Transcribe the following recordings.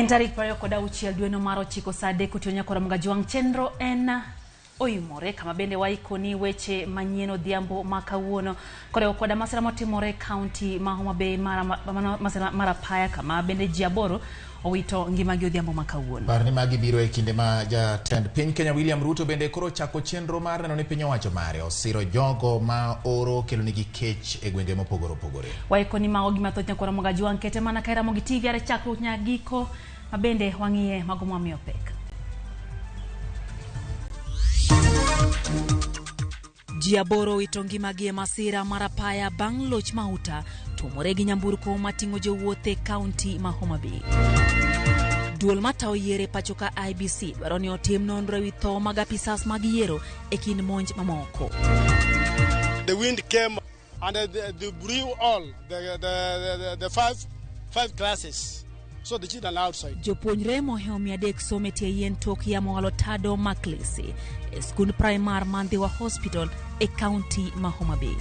En tarik 26 dweno mar 9 saa 3 otieno nyaka Ramogi Ajwang'. Chenro en oimore kama bende waikoni weche manyien odhiambo ma kawuono koriwo koda masira motimore e kaunti ma Homa Bay masira mar apaya kama bende ji 8 owito ngimagi odhiambo ma kawuono. Par ni magi biro e kinde ma jatend piny Kenya William Ruto bende koro chako chenro mar neno ni piny owacho mare osiro jogo ma oro kelonigi kech e gwenge mopogore opogore. Waikoni mago gi mathoth nyaka Ramogi Ajwang' kete mana ka Ramogi TV are chakruok nyaka giko ma bende wang'iye mago mwamiyo pek. Ji 8 owito ngimagi e masira mar apaya bang' loch mauta tuomore gi nyamburko mating'o jowuoth e kaunti ma Homa Bay. Duol matayo yiero e pacho ka IEBC dwaro ni otim nonro ewi tho mag apisas mag yiero e kind monj mamoko. The wind came and they blew all the five classes. So the children are outside. Jopuonjre mohewo 300 somo e tie yien tok yamo walo tado ma klese e skund primar ma Ndhiwa Hospital e kaunti ma Homa Bay.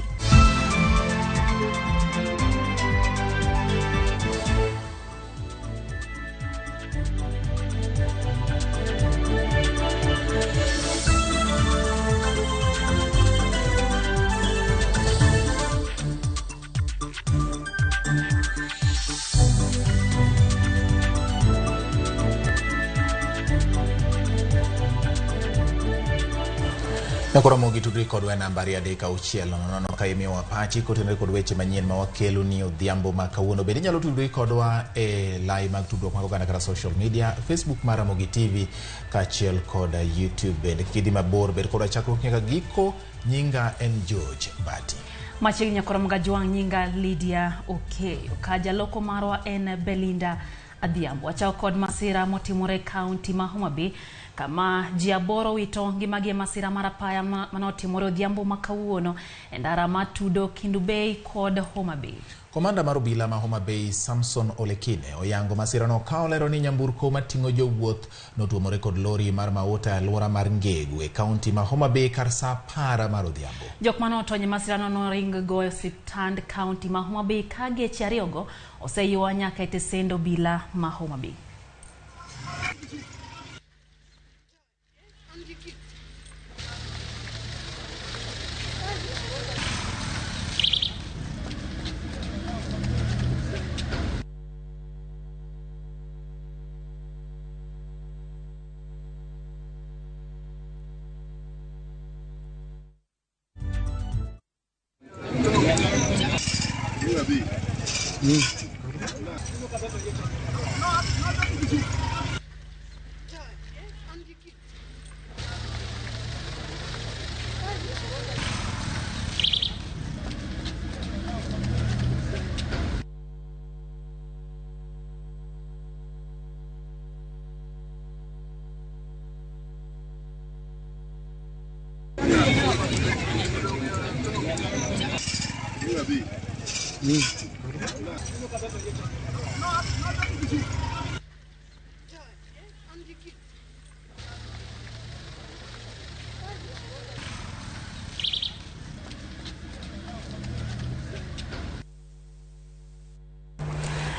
Nyakoro Ramogi tudri kodwa e namba 236 00 ka imiyowa pachi kotenore kod weche manyien ma wakelo ni odhiambo ma kawuono. Bende inyalo tudri kodwa e lai mag tudruok mag oganda kata social media, Facebook mar Ramogi TV kaachiel kod YouTube. Bende kik idhi mabor, bed kodwa chakruok nyaka giko. Nyinga en George Mbati. Machiegni nyakoro Ramogi Ajwang', nyinga Lydia Okeyo. Ka jaloko marwa en Belinda Adhiambo. Wachako kod masira motimore e kaunti ma Homa Bay kama ji 8 owito ngimagi e masira mar apaya manotimore odhiambo ma kawuono e ndara matudo Kendu Bay kod Homa Bay. Komanda mar obila ma Homa Bay Samson Olekine oyango masirano ka olero ni nyamburko mating'o jowuoth notuomore kod lori mar mauta e alwora mar Ngegu e kaunti ma Homa Bay kar saa 10 mar odhiambo. Jok manotony e masirano noring go e osiptand kaunti ma Homa Bay ka geche ariyogo oseywa nyaka e tesend obila ma Homa Bay.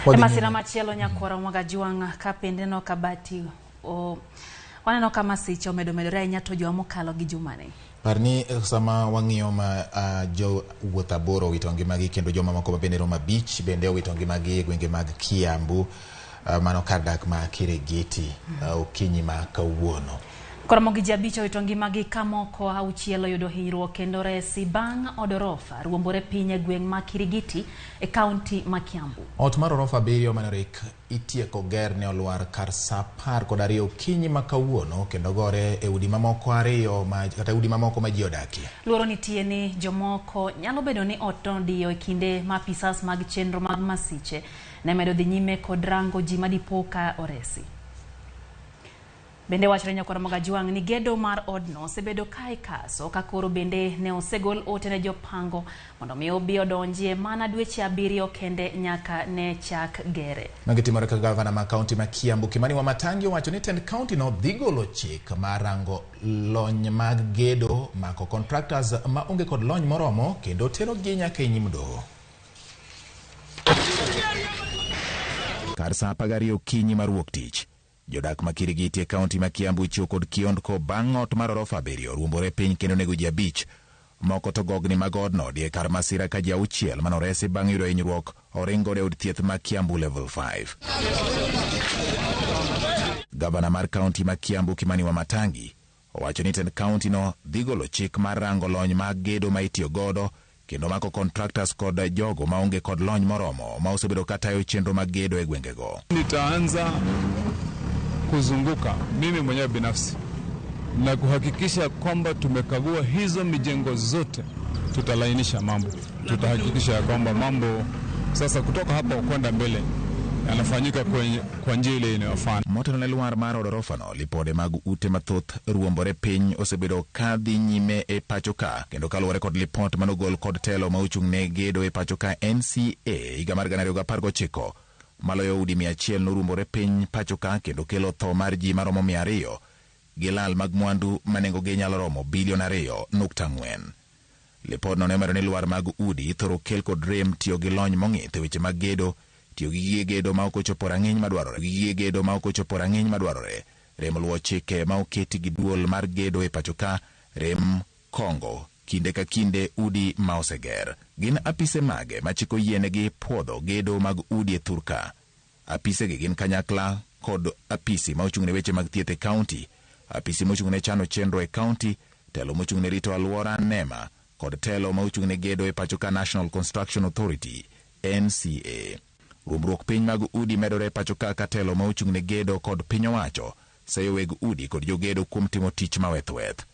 E masira machielo nyakwara Ramogi Ajwang' ka pende no kabati waneno ka masiche omedo medore ahinya to juma mokalo gi jumani. Par ni sama wang'iyo ma jowuoth 8 owito ngimagi kendo joma moko bende romo 5 bende owito ngimagi e gwenge mag Kiambu, mano kar dak ma Kirigiti okinyi ma kawuono. Koro gi ji 5 owito ngimagi ka moko 6 oyudo hinyruok kendo resi bang' od orofa ruombore piny e gweng' ma Kirigiti e kaunti ma Kiambu. Ot mar orofa 7 mane orik itieko ger ne olwar kar saa 12 okinyi ma kawuono kendo gore e udi mamoko 2 kata udi mamoko ma ji odakie. Luoro nitie ni jomoko nyalo bedo ni ot nodiyo e kinde ma apisas mag chenro mag masiche ne medo dhi nyime kod rango ji madipo ka oresi. Bende wachore nyakwar Ramogi Ajwang' ni gedo mar odno osebedo ka ikaso ka koro bende ne osegol ote ne jopango mondo mi obi odonjie mana dweche 7 kende nyaka ne chak gere. Magi timore ka gavana ma kaunti ma Kiambu Kimani Wamatangi owacho ni tend kaunti no dhi golo chik mar rango lony mag gedo, mako contractors ma onge kod lony moromo kendo tero gi nyaka e nyim doho. Kar saa 12 okinyi mar wuok tich, jodak ma Kirigiti e kaunti ma Kiambu ichiwo kod kiondko bang' ot mar orofa 7 ruombore piny kendo nego ji 5. Moko to gogni mag odno die kar masira ka ji 6 manoresi bang' yudo hinyruok oringo e od thieth ma Kiambu Level 5. Gavana mar kaunti ma Kiambu Kimani Wamatangi owacho ni tend kaunti no dhi golo chik mar rango lony mag gedo ma itiyo godo kendo mako contractors kod jogo maonge kod lony moromo ma osebedo katayo chenro mag gedo e gwengego. Nitaanza kuzunguka mimi mwenyewe binafsi na kuhakikisha kwamba tumekagua hizo mijengo zote. Tutalainisha mambo, tutahakikisha kwamba mambo sasa kutoka hapa kwenda mbele yanafanyika kwa njia ile inayofaa. Motelo ne lwar mar od orofano, lipode mag ute mathoth ruombore piny osebedo ka dhi nyime e pacho ka, kendo kaluwore kod lipot manogol kod telo ma ochung' ne gedo e pacho ka NCA higa mar 2019, maloyo udi 100 noruombore piny pacho ka kendo kelo tho mar ji maromo 200 gi lal mag mwandu ma nengogi nyalo romo bilion 2.4. Lipodno ne omedo ni lwar mag udi ithoro kel kod rem tiyo gi lony mong'ith e weche mag gedo, tiyo gi gige gedo ma ok ochopo rang'iny madwarore, gige gedo ma ok ochopo rang'iny madwarore, rem luwo chike ma oketi gi duol mar gedo e pacho ka, rem kongo kinde ka kinde udi ma oseger. Gin apise mage ma chik oyienegi puodho gedo mag udi e thurka? Apisegi gin kanyakla kod apisi ma ochung' ne weche mag thieth e kaunti, apisi mochung' ne chano chenro e kaunti, telo mochung' ne rito alwora NEMA, kod telo ma ochung' ne gedo e pacho ka National Construction Authority NCA. Ruombruok piny mag udi medore e pacho ka ka telo ma ochung' ne gedo kod piny owacho seyo weg udi kod jogedo kuom timo tich mawethweth.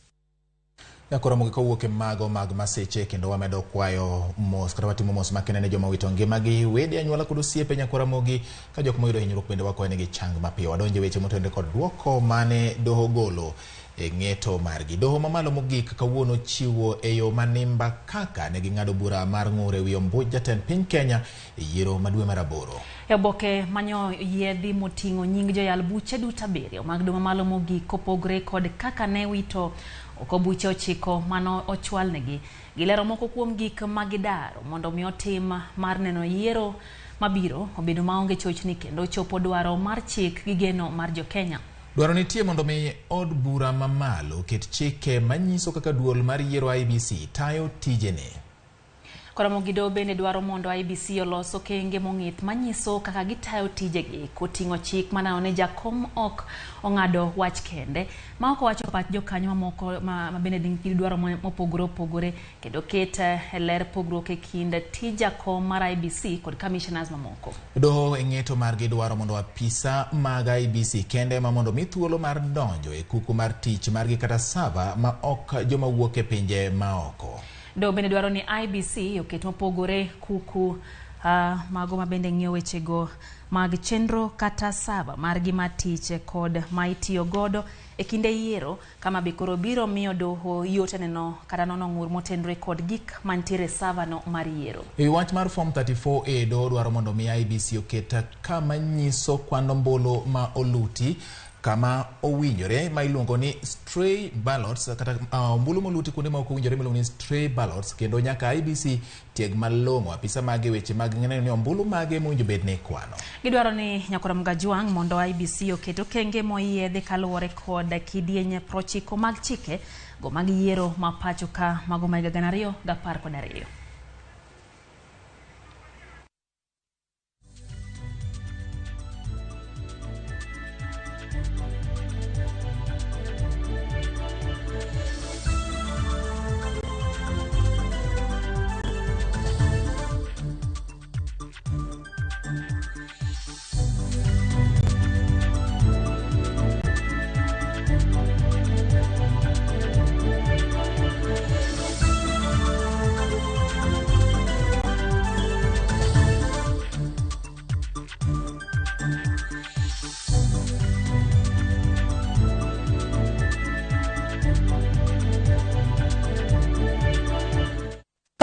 Nyakoro mogi kowuok e mago mag masiche kendo wamedo kwayo mos kata watimo mos makende ne joma owito ngimagi, wede, anyuola kod osiepe nyakoro mogi ka jok moyudo hinyruok bende wakwayo negi chang mapiyo. Wadonje weche motenore kod duoko mane doho golo e ng'eto margi. Doho mamalo mogik kawuono chiwo e yo manimba kaka ne ging'ado bura mar ng'ur e wi ombuch jatend piny Kenya e yiero ma dwe mar 8. E oboke manyo yiedhi moting'o nying joyal buche duto 7 mag doho mamalo mogik kopogore kod kaka ne wito oko buche 9 mano ochwalnegi. Gilero moko kuom gik magidaro mondo mi otim mar neno yiero mabiro obedo maonge chochni kendo chopo dwaro mar chik gi geno mar jo-Kenya. Dwaro nitie mondo mi od bura mamalo ket chike manyiso kaka duol mar yiero IEBC tayo tijene. Koromogi bende dwaro mondo IEBC olos okenge mong'ith manyiso kaka gitayo tijegi koting'o chik maneno ni jakom ok ong'ado wach kende ma ok owacho pach jokanyo mamoko ma bende nigi dwaro mopogore opogore kendo ket e ler pogruok e kind tij jakom mar IEBC kod commissioners mamoko. Doho e ng'eto margi dwaro mondo apisa mag IEBC kende ma mondo mi thuolo mar donjo e kuku mar tich margi kata sava ma ok joma wuok e pinje maoko. Doho bende dwaro ni IEBC oket mopogore kuku mago ma bende ng'iyo wechego mag chenro kata sava margi mar tich kod ma itiyo godo e kinde yiero kama be koro biro miyo doho yot neno kata nono ng'ur motenore kod gik mantiere sava no mar yiero. E wach mar form 34A doho dwaro mondo mi IEBC oket kama nyiso kwan ombulu ma oluti kama owinjore ma iluongo ni stray ballots kata ombulu moluti kuonde ma ok owinjore miluongo ni stray ballots kendo nyaka IEBC tieg malong'o apisa mage weche mag neno ni ombulu mage mowinjo bed ni ikwano. Gidwaro ni Nyakoro Mgajwang' mondo IEBC oket okenge moyiedhi kaluwore kod kidienje 90 mag chike go mag yiero ma pacho ka mago ma higa 2012.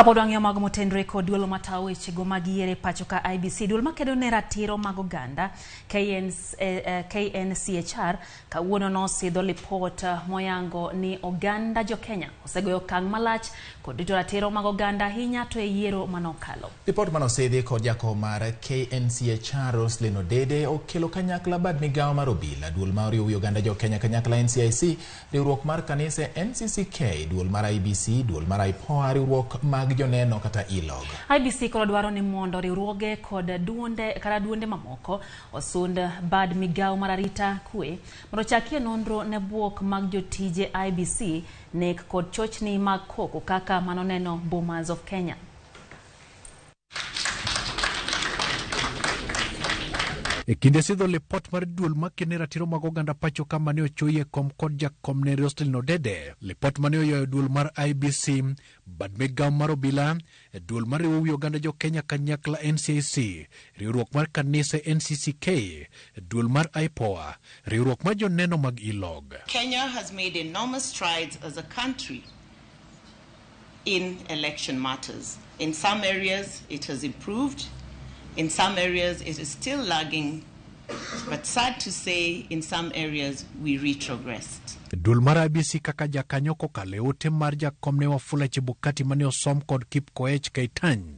Kapod wang'iyo mago motenore kod duol matayo wechego mag yiero e pacho ka IEBC, duol makedo ne ratiro mag oganda KNCHR kawuono nosidho lipot moyango ni oganda jo Kenya osegoyo okang' malach kod rito ratiro mag oganda ahinya to e yiero manokalo. Lipot manosidhi kod jakom mar KNCHR Roselyn Odede okelo kanyakla bad migawo mar obila, duol ma oriwo wi oganda jo Kenya kanyakla NCIC, riwruok mar kanise NCCK, duol mar IEBC, duol mar IPOA, riwruok mag joneno kata ILOG. IEBC koro dwaro ni mondo riwruoge kod duonde kata duonde mamoko osund bad migawo mar arita kwe mondo ochakie nonro ne buok mag jotije IEBC, nek kod chochni mag koko kaka manoneno Bomas of Kenya. E kinde sidho lipot mar duol makene ratiro mag oganda pacho ka mane ochoyi e kom kod jakom ne Roselyn Odede. Lipot mane oyayo duol mar IEBC, bad migawo mar obila, duol mar riwo wi oganda jo Kenya kanyakla NCIC, riwruok mar kanise NCCK, duol mar IPOA, riwruok mar joneno mag ILOG. Kenya has made enormous strides as a country in election matters. In some areas it has improved. In some areas it is still lagging, but sad to say, in some areas we retrogressed. Duol mar IEBC kaka jakanyo kokalo e ote mar jakom ne Wafula Chebukati mane osom kod Kipkoech Keitany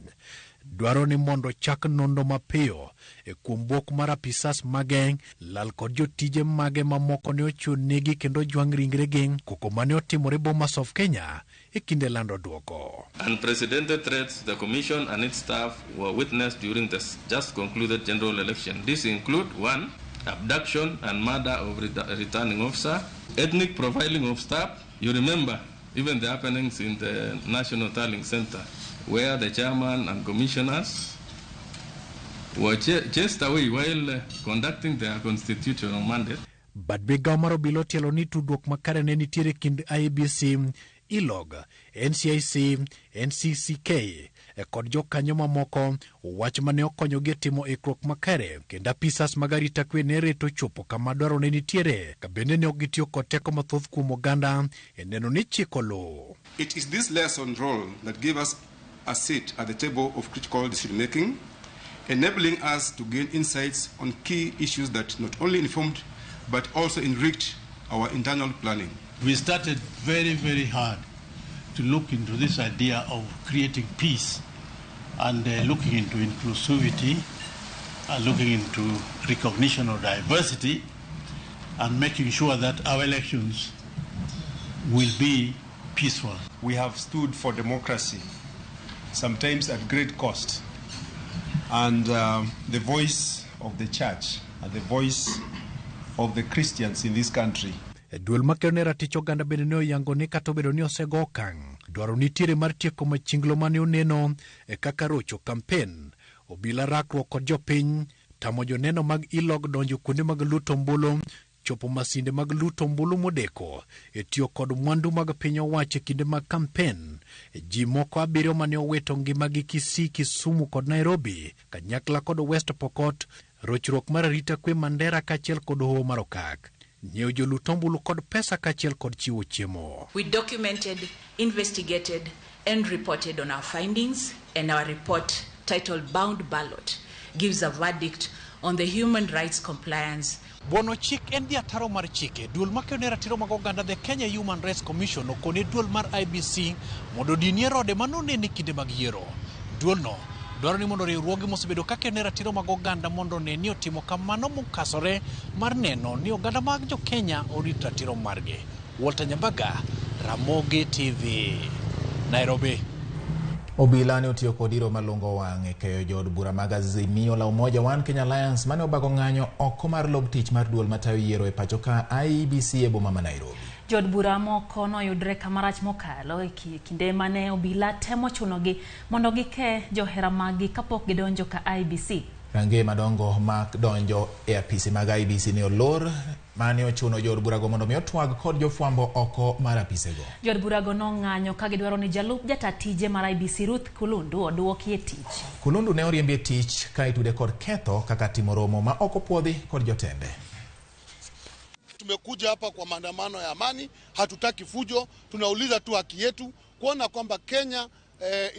dwaro ni mondo chak nonro mapiyo e kuom buok mar apisas mage lal kod jotije mage mamoko ne ochun negi kendo jwang' ringregi koko mane otimore Bomas of Kenya e kinde lando duoko. Unprecedented threats to the Commission and its staff were witnessed during the just concluded general election. These include 1. Abduction and murder of returning officer, ethnic profiling of staff. You remember even the happenings in the National Tallying Center, where the chairman and commissioners were chased away while conducting their constitutional mandate. Bad migawo mar obila otielo ni tudruok makare ne nitiere kind IEBC, ILOG, NCIC, NCCK kod jokanyo mamoko, wach mane okonyogi e timo ikruok makare kendo apisas mag arita kwe ne reto chopo kama dwaro ne nitiere ka bende ne ok gitiyo kod teko mathoth kuom oganda e neno ni chik oluw. It is this liaison role that gave us a seat at the table of critical decision making, enabling us to gain insights on key issues that not only informed but also enriched our internal planning. We started very, very hard to look into this idea of creating peace and looking into inclusivity and looking into recognition of diversity and making sure that our elections will be peaceful. We have stood for democracy, sometimes at great cost, and the voice of the church and the voice of the Christians in this country. Duol makedo ne ratich oganda bende ne oyango ni kata obedo ni osego okang', dwaro nitiere mar tieko machinglo mane oneno e kaka rocho kampen, obila rakruok kod jopiny, tamo joneno mag ILOG donjo kuonde mag luto ombulu, chopo masinde mag luto ombulu modeko, e tiyo kod mwandu mag piny owacho e kinde mag kampen. Ji moko 7 mane owito ngimagi Kisii, Kisumu kod Nairobi, kanyakla kod West Pokot, rochruok mar arita kwe Mandera kaachiel kod Hoho mar Okak, nyiewo jolut ombulu kod pesa kaachiel kod chiwo chiemo. We documented, investigated and reported on our findings, and our report titled Bound Ballot gives a verdict on the human rights compliance. Buono chik en dhi ataro mar chike. Duol makedo ne ratiro mag oganda The Kenya Human Rights Commission okone duol mar IEBC mondo odinie rode manonene e kinde mag yiero. Duolno dwaro ni mondo riwruoge mosebedo kakedo ne ratiro mag oganda mondo one ni otimo kamano mokasore mar neno ni oganda mag jo Kenya orit ratiro margi. Walter Nyambaga, Ramogi TV, Nairobi. Obila ne otiyo kod iro malungo wang' e keyo jood bura mag Azimio la Umoja One Kenya Alliance mane obago ng'anyo oko mar lob tich mar duol matayo yiero e pacho ka IEBC e boma ma Nairobi. Jood bura moko noyudre kamarach mokalo e kinde mane obila temo chunogi mondo gike johera maggi kapok gidonjo ka IEBC. Rangeye madongo mag donjo e apisi mag IEBC ne olor mane ochuno jood burago mondo mi otwag kod jofwambo oko mar apisego. Jood burago nong'anyo ka gidwaro ni jalup jata tije mar IEBC Ruth Kulundu oduoki e tich. Kulundu ne oriembi e tich ka itude kod ketho kaka timo romo ma ok opuodhi kod jotende. Tumekuja hapa kwa maandamano ya amani, hatutaki fujo, tunauliza tu haki yetu, kuona kwamba Kenya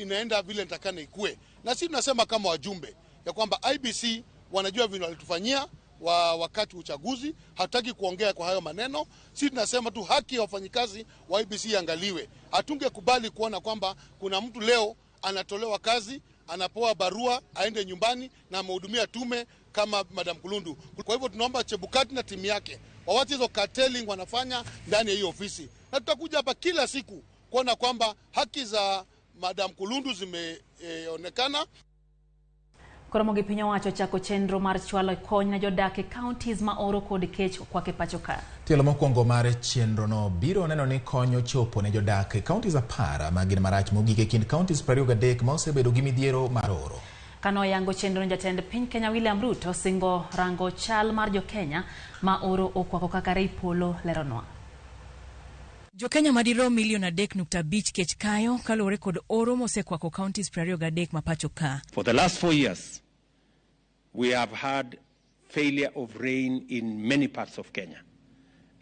inaenda vile nitakana ikue. Na sisi tunasema kama wajumbe ya kwamba IEBC wanajua vile walitufanyia wakati uchaguzi, hatutaki kuongea kwa hayo maneno. Sisi tunasema tu haki ya wafanyikazi wa IEBC iangaliwe. Hatungekubali kuona kwamba kuna mtu leo anatolewa kazi, anapewa barua aende nyumbani na amehudumia tume kama Madam Kulundu. Kwa hivyo tunaomba Chebukati na timu yake wawache hizo carteling wanafanya ndani ya hiyo ofisi, na tutakuja hapa kila siku kuona kwamba haki za Madam Kulundu zimeonekana. Koro gi piny owacho chako chenro mar chwalo kony ne jodak e counties ma oro kod kech okwako e pacho ka. Tielo mokwongo mar chenrono biro neno ni kony ochopo ne jodak e counties 10 ma gin marach mogik e kind counties 23 ma osebedo gi midhiero mar oro. Kano oyango chenro, jatend piny Kenya William Ruto singo rango chal mar jokenya ma oro okwako kaka Ray Polo leronwa. Jokenya madirom milion 3.5 kech kayo kaluwore kod oro mosekwako counties 23 ma pacho ka. For the last 4 years, we have had failure of rain in many parts of Kenya.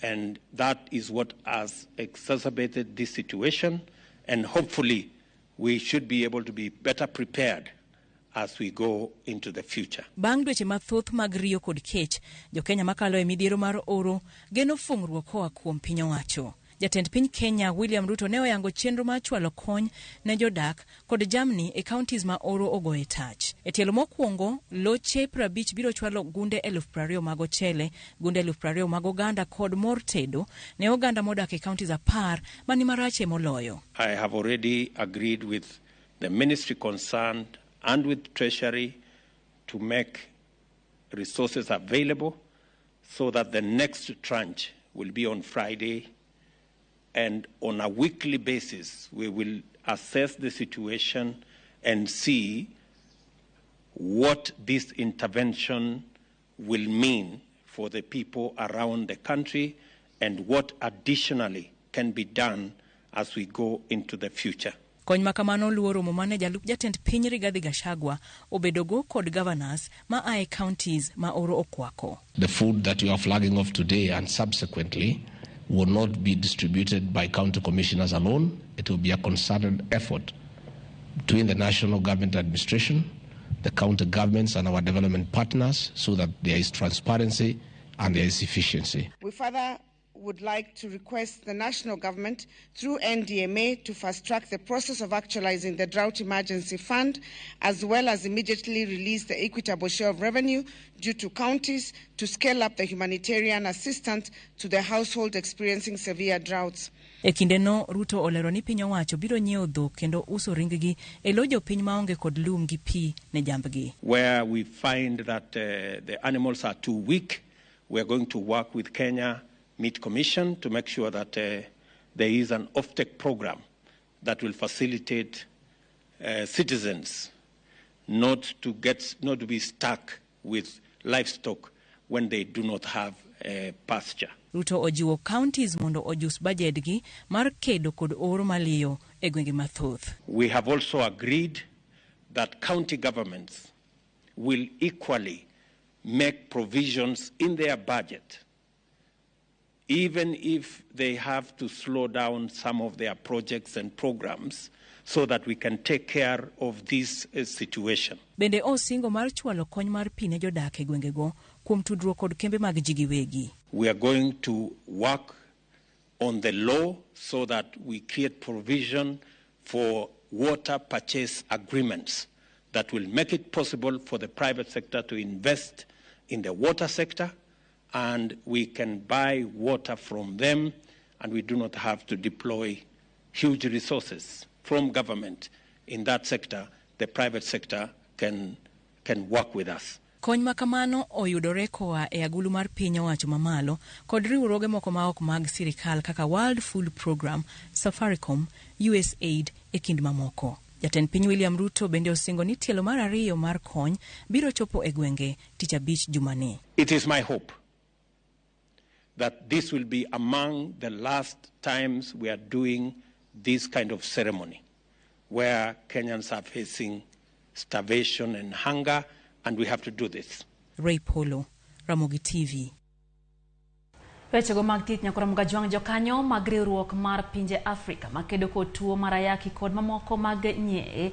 And that is what has exacerbated this situation. And hopefully, we should be able to be better prepared as we go into the future. Bang' dweche mathoth mag riyo kod kech, jokenya makalo e midhiero mar oro geno fung'ruok koa kuom piny owacho. Jatend piny Kenya William Ruto ne oyango chenro mar chwalo kony ne jodak kod jamni e counties ma oro ogoye tach. E tielo mokwongo, loche 50 biro chwalo gunde 20,000 mag ochele, gunde 20,000 mag oganda kod mor tedo ne oganda modak e counties 10 mani marache moloyo. I have already agreed with the ministry concerned and with Treasury to make resources available so that the next tranche will be on Friday. And on a weekly basis, we will assess the situation and see what this intervention will mean for the people around the country and what additionally can be done as we go into the future. Kony ma kamano luwo romo mane jalup jatend piny Rigathi Gachagua obedogo kod governors ma ae counties ma oro okwako. The food that you are flagging off today and subsequently will not be distributed by county commissioners alone. It will be a concerted effort between the national government administration, the county governments and our development partners so that there is transparency and there is efficiency. We further would like to request the national government through NDMA to fast-track the process of actualizing the Drought Emergency Fund, as well as immediately release the equitable share of revenue due to counties to scale up the humanitarian assistance to the household experiencing severe droughts. E kindeno, Ruto olero ni piny owacho biro nyiewo dhok kendo uso ring-gi e lo jopiny maonge kod lum gi pi ne jambgi. Where we find that the animals are too weak, we are going to work with Kenya Meat Commission to make sure that there is an offtake program that will facilitate citizens not to be stuck with livestock when they do not have pasture. Ruto ojiwo counties mondo ojus bajedgi mar kedo kod oro maliyo e gwenge mathoth. We have also agreed that county governments will equally make provisions in their budget, even if they have to slow down some of their projects and programs so that we can take care of this situation. Bende osingo mar chwalo kony mar pi ne jodak e gwengego kuom tudruok kod kembe mag ji giwegi. We are going to work on the law so that we create provision for water purchase agreements that will make it possible for the private sector to invest in the water sector, and we can buy water from them, and we do not have to deploy huge resources from government in that sector. The private sector can work with us. Kony ma kamano oyudore koa e agulu mar piny owacho mamalo kod riwruoge moko ma ok mag sirikal kaka World Food Program, Safaricom, USAID e kind mamoko. Jatend piny William Ruto bende osingo ni tielo mar ariyo mar kony biro chopo e gwenge tich abich jumani. It is my hope that this will be among the last times we are doing this kind of ceremony, where Kenyans are facing starvation and hunger, and we have to do this. Ray Polo, Ramogi TV. Wechego mag thieth nyakoro Mgajwang' jokanyo mag riwruok mar pinje Afrika makedo kod tuo mar ayaki kod mamoko mag nyee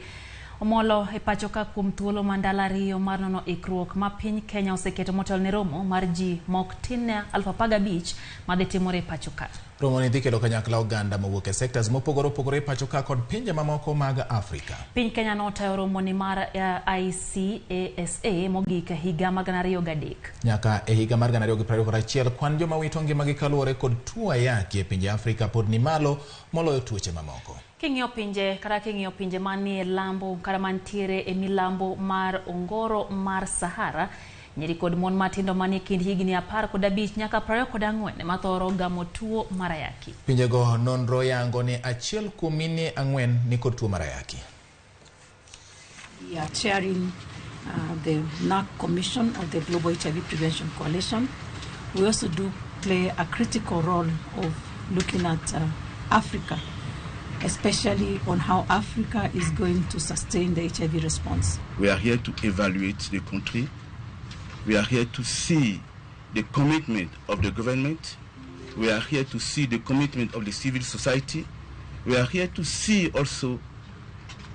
omolo e pacho ka kuom thuolo ma ndalo 2 mar nono ikruok ma piny Kenya oseketo motelo ne romo mar ji mok tin ne 15,000 madhi timore e pacho ka. Romo ni dhi kelo kanyakla oganda mowuok e sectors mopogore opogore e pacho ka kod pinje mamoko mag Afrika. Piny Kenya notayo romo ni mar ICASA mogik e higa mar 2003. Nyaka e higa mar 2021 kwan joma wito ngimagi kaluwore kod tuo ayaki e pinje Afrika pod ni malo moloyo tuoche mamoko. King'iyo pinje kata king'iyo pinje manie lambo kata mantiere e milambo mar ongoro mar Sahara, nyiri kod mon matindo manie kind higni 15 nyaka 24 ema thoro gamo tuo mar ayaki. Pinjego nonro yango ni achiel kuom mine 4 ni kod tuo mar ayaki. We are chairing the NAC Commission of the Global HIV Prevention Coalition. We also do play a critical role of looking at Africa, especially on how Africa is going to sustain the HIV response. We are here to evaluate the country. We are here to see the commitment of the government. We are here to see the commitment of the civil society. We are here to see also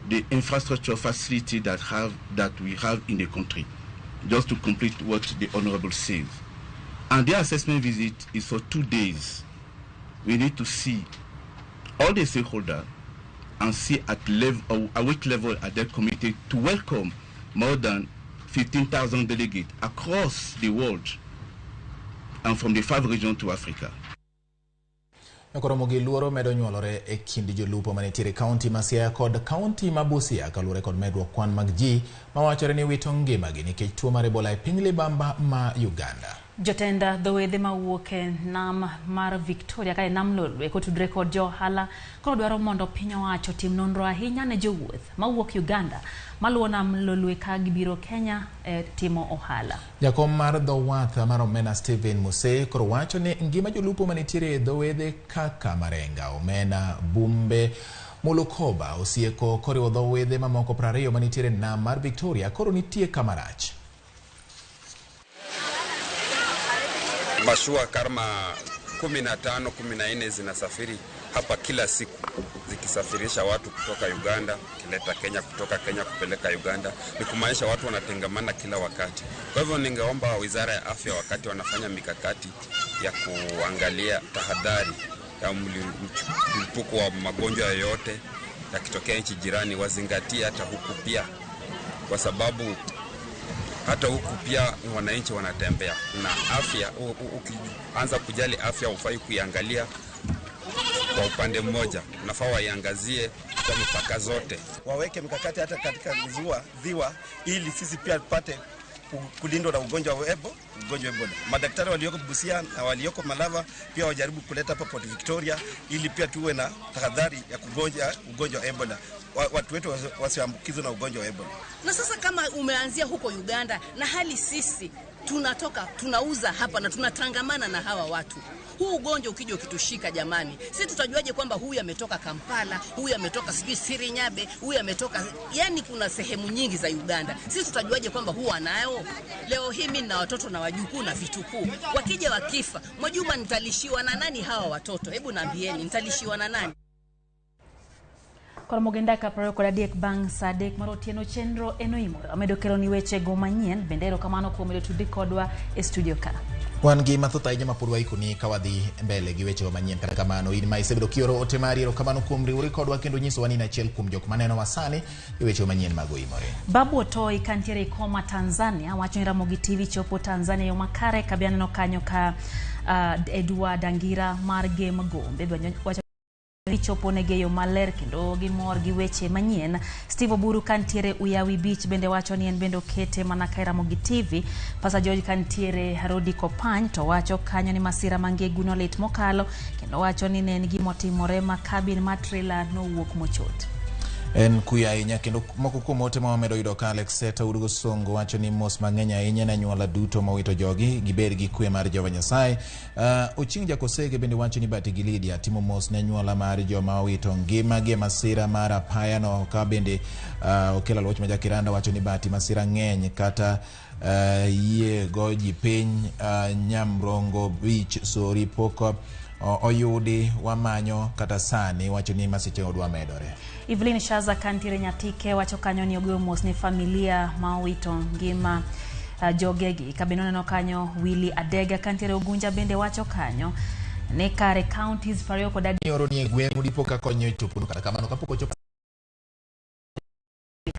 the infrastructure facility that we have in the country, just to complete what the Honorable says. And the assessment visit is for 2 days. We need to see all the stakeholders and see at which level are they committed to welcome more than 15,000 delegates across the world and from the 5 regions to Africa. Nyakoromo gi luoro medo nyuolore e kind jolupo manitiere kaunti ma Siaya kod kaunti ma Busia kaluwore kod medruok kwan mag ji mawachore ni wito ngimagi nikech tuo mar Ebola e piny libamba ma Uganda. Jotend dho wedhe mawuok e nam mar Victoria ka e nam Lolwe kotudre kod jo ohala koro dwaro mondo piny owacho otim nonro ahinya ne jowuoth mawuok Uganda maluwo nam Lolwe ka gibiro Kenya e timo ohala. Jakom mar dho wath mar Omena Stephen Mose koro wacho ni ngima jolupo manitiere e dho wedhe kaka Marenga, Omena, Bumbe, Mulukoba, Osieko koriwo dho wedhe mamoko 20 manitiere nam mar Victoria koro nitie kama rach. Mashua kama 15, 14 zinasafiri hapa kila siku zikisafirisha watu kutoka Uganda kileta Kenya, kutoka Kenya kupeleka Uganda. Ni kumaanisha watu wanatengamana kila wakati. Kwa hivyo ningeomba Wizara ya Afya wakati wanafanya mikakati ya kuangalia tahadhari ya mlipuko wa magonjwa yoyote yakitokea nchi jirani wazingatie hata huku pia, kwa sababu hata huku pia wananchi wanatembea na afya. Ukianza kujali afya hufai kuiangalia kwa upande mmoja, unafaa waiangazie kwa mipaka zote. Waweke mikakati hata katika ziwa ili sisi pia tupate kulindwa na ugonjwa wa Ebola. Madaktari walioko Busia na walioko Malava pia wajaribu kuleta hapa Port Victoria ili pia tuwe na tahadhari ya kugonja ugonjwa wa Ebola. Watu wetu wasiambukizwe na ugonjwa wa Ebola. Na sasa kama umeanzia huko Uganda na hali sisi tunatoka tunauza hapa na tunatangamana na hawa watu, huu ugonjwa ukija ukitushika jamani, sisi tutajuaje kwamba huyu ametoka Kampala, huyu ametoka sijui Sirinyabe, huyu ametoka, yani kuna sehemu nyingi za Uganda. Sisi tutajuaje kwamba huyu anayo? Leo hii mimi na watoto na wajukuu na vitukuu, wakija wakifa, Mwajuma, nitalishiwa na nani hawa watoto? Hebu naambieni, nitalishiwa na nani? Koro mogenda ka 23 bang' saa 3 mar otieno chenro eno imoro amedo kelo ni weche go manyien bende erokamano kuom medo tudri kodwa e studio ka. Wan gi mathoth ahinya mapod waikoni ka wadhi mbele gi weche go manyien. Kata kamano in ma isebedo kioro ote mari, erokamano kuom riwori kodwa kendo nyisowa ni in achiel kuom jok manenowa sani gi weche manyien mag Oimore. Babu Otoi kantiere Ikoma Tanzania wacho ni Ramogi TV chopo Tanzania yo makare kabia neno kanyo ka Edward Angira mar Game Gombe wacho chopo nege yo maler kendo gimor gi weche manyien. Steve Oburu kantiere Uyawi Beach bende wacho ni en bende okete mana ka Ramogi TV. Pastor George kantiere Harodi Kopany to wacho kanyo ni masira mangegu nolit mokalo kendo wacho ni ne en gimotimore ma kabin mar trailer nowuok mochot. En kuyo ahinya kendo moko kuom ote ma wamedo yudo ka Alex Seta Urugo Songo wacho ni mos mang'eny ahinya ne anyuola duto mowito jogi gibed gi kwe mar Jehova Nyasaye. Ochieng' Jakosege bende wacho ni Bati gi Lydia timo mos ne anyuola mar joma owito ngima gi e masira mar apaya no. Ka bende Okelo Aluoch ma Jakiranda wacho ni Bati masira ng'eny kata Yie go ji piny Nyamrongo Beach Sori pok oyudi wamanyo kata sani wacho ni masiche odwa medore. Evelyn Shaza kantiere Nyatike wacho kanyo ni ogoyo mos ne familia ma owito ngima jogegi. Kabende oneno kanyo Willy Adega kantiere Ugunja bende wacho kanyo ne kare counties 23 Oro ni e gweng'u dipo ka konyo chopo kata kamano kapok ochopo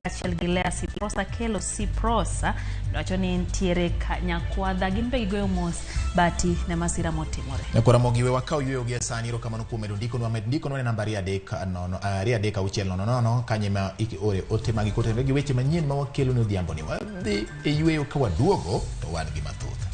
achiel gi Lea Siprosa Kelo Siprosa wacho ni nitiere Nyakwadha gin be gigoyo mos bati ne masira motimore. Nyakora Mogi we wakaw yueyo gi sani erokamano kuom medo ndikonwa med ndikonwa e namba 230 23600 kanye ma iore ote magi kotenore gi weche manyien ma wakelo ne odhiambo ni wadhi e yueyo ka waduogo to wan gi mathoth.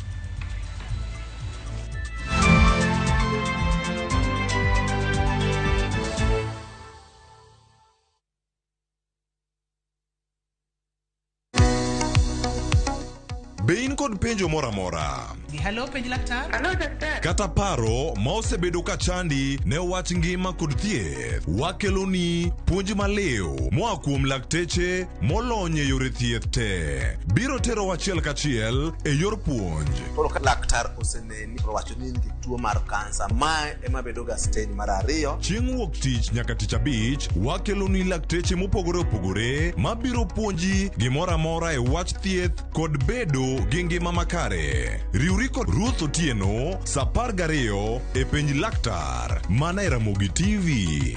Be in kod penjo moro amora? Hello, penj laktar. Hello, daktari. Kata paro ma osebedo ka chandi ne wach ngima kod thieth, wakeloni puonj maliw moa kuom lakteche molony e yore thieth te. Biro tero achiel kachiel e yor puonj. Koro ka laktar oseneni to owacho ni in gi tuo mar kansa, mae ema bedo ga stage mar ariyo. Chieng' wuok tich nyaka tich abich, wakeloni lakteche mopogore opogore mabiro puonji gimoro amora e wach thieth kod bedo gi ngima makare. Riwri kod Ruth Otieno sa 12 e penj laktar mana e Ramogi TV.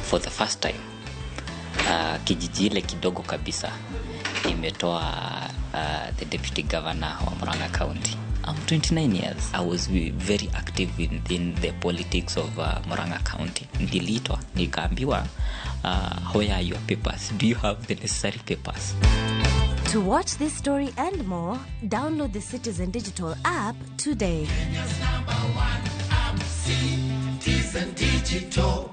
For the first time kijiji ile kidogo kabisa imetoa the deputy governor wa Murang'a County. I'm 29 years. I was very active within the politics of Murang'a County. Niliitwa nikaambiwa, where are your papers? Do you have the necessary papers? To watch this story and more, download the Citizen Digital app today. Kenya's number one app, Citizen Digital.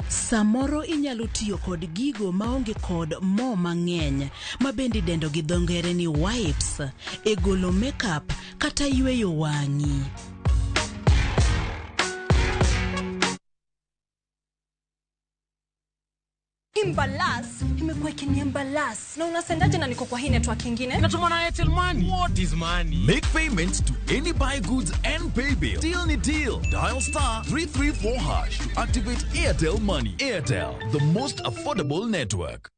Samoro inyalo tiyo kod gigo maonge kod mo mang'eny ma bende idendo gi dho ngere ni wipes e golo makeup kata yweyo wang'i. Imbalas imekuwa ikiniembalas na unasendaje na niko kwa hii network ingine? Natuma na Airtel Money. What is money? Make payments to any buy goods and pay bill. Deal ni deal. Dial star 334 hash to activate Airtel Money. Airtel, the most affordable network.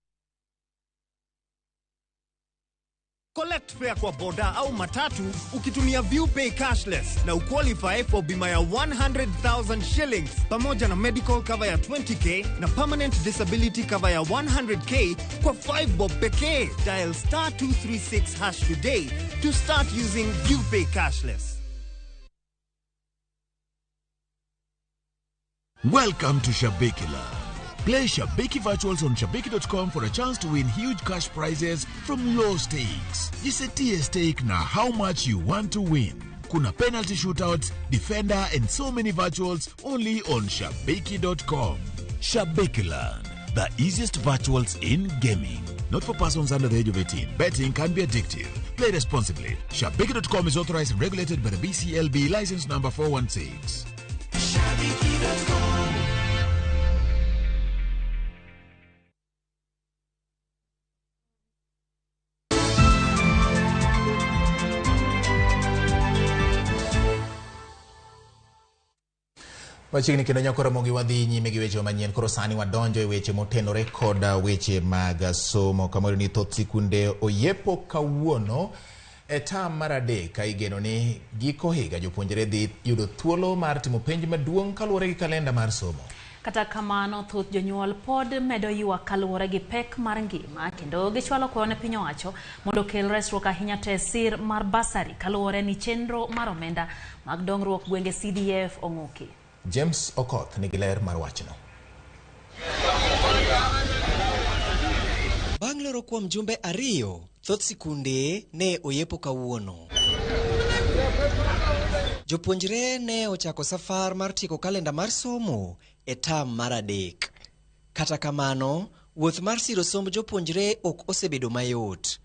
Collect fare kwa boda au matatu ukitumia ViewPay cashless na uqualify for bima ya 100,000 shillings pamoja na medical cover ya 20k na permanent disability cover ya 100k kwa 5 bob pekee. Dial star 236 hash today to start using ViewPay cashless. Welcome to Shabiki Land. Play Shabiki Virtuals on Shabiki.com for a chance to win huge cash prizes from low stakes. Jisetie stake na how much you want to win. Kuna penalty shootouts, defender and so many virtuals only on Shabiki.com. Shabiki Land, the easiest virtuals in gaming. Not for persons under the age of 18. Betting can be addictive. Play responsibly. Shabiki.com is authorized and regulated by the BCLB license number 416. Shabiki.com. Machiegni kendo nyakora Ramogi wadhi nyime gi weche manyien. Koro sani wadonjo e weche motenore kod weche mag somo. Kamoro ni thoth sikunde oyepo kawuono e tam mar adek ka igeno ni giko higa jopuonjre dhi yudo thuolo mar timo penj maduong' kaluwore gi kalenda mar somo. Kata kamano thoth jonyuol pod medo ywak kaluwore gi pek mar ngima kendo gichwalo kwayo ne piny owacho mondo okel resruok ahinya to e sir mar basari kaluwore ni chenro mar omenda mag dongruok gwenge CDF ong'uki. James Okoth nigi ler mar wachno. Bang' loro kuom jumbe ariyo, thoth sikunde ne oyepo kawuono. Jopuonjre ne ochako safar mar tieko kalenda mar somo e tam mar adek. Kata kamano, wuoth mar siro somb jopuonjre ok osebedo mayot.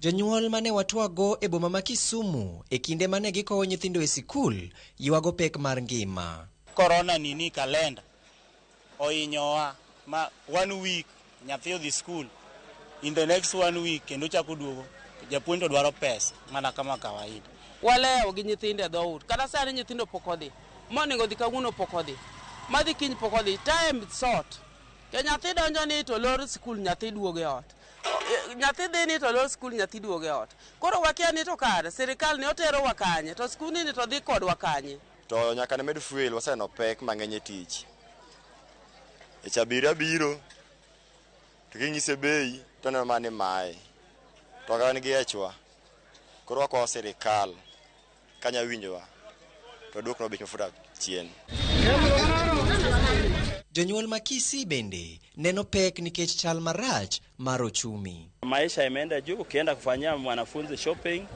Jonyuol mane watwago e boma ma Kisumu e kinde mane gikowo nyithindo e sikul ywago pek mar ngima. Korona nini kalenda ohinyowa ma 1 week nyathi odhi school, in the next 1 week kendo chako duogo, japuonj to dwaro pesa mana kama kawaida. Walewo gi nyithindo e dhout, kata sani nyithindo pok odhi, monego odhi kawuono pok odhi, madhi kiny pok odhi, time short. To nyathi donjo ni to lor sikul, nyathi duogo e ot. Nyathi dhi ni to lor sikul, nyathi duogo e ot. Koro wakia ni to kare sirikal ni oterowa kanye, to skundni ni to dhi kodwa kanye. To nyaka ne med fuel, waseneno pek mang'eny e tich. E abiria biro to king'ise bei to oneno mana ni mae. To ka wan gi echwa, koro wakwayo sirikal kanya winjowa to duoknwa bech mafuta chien. Jonyuol ma Kisii bende neno pek nikech chal marach mar ochumi. Maisha imeenda juu, ukienda kufanyia mwanafunzi shopping,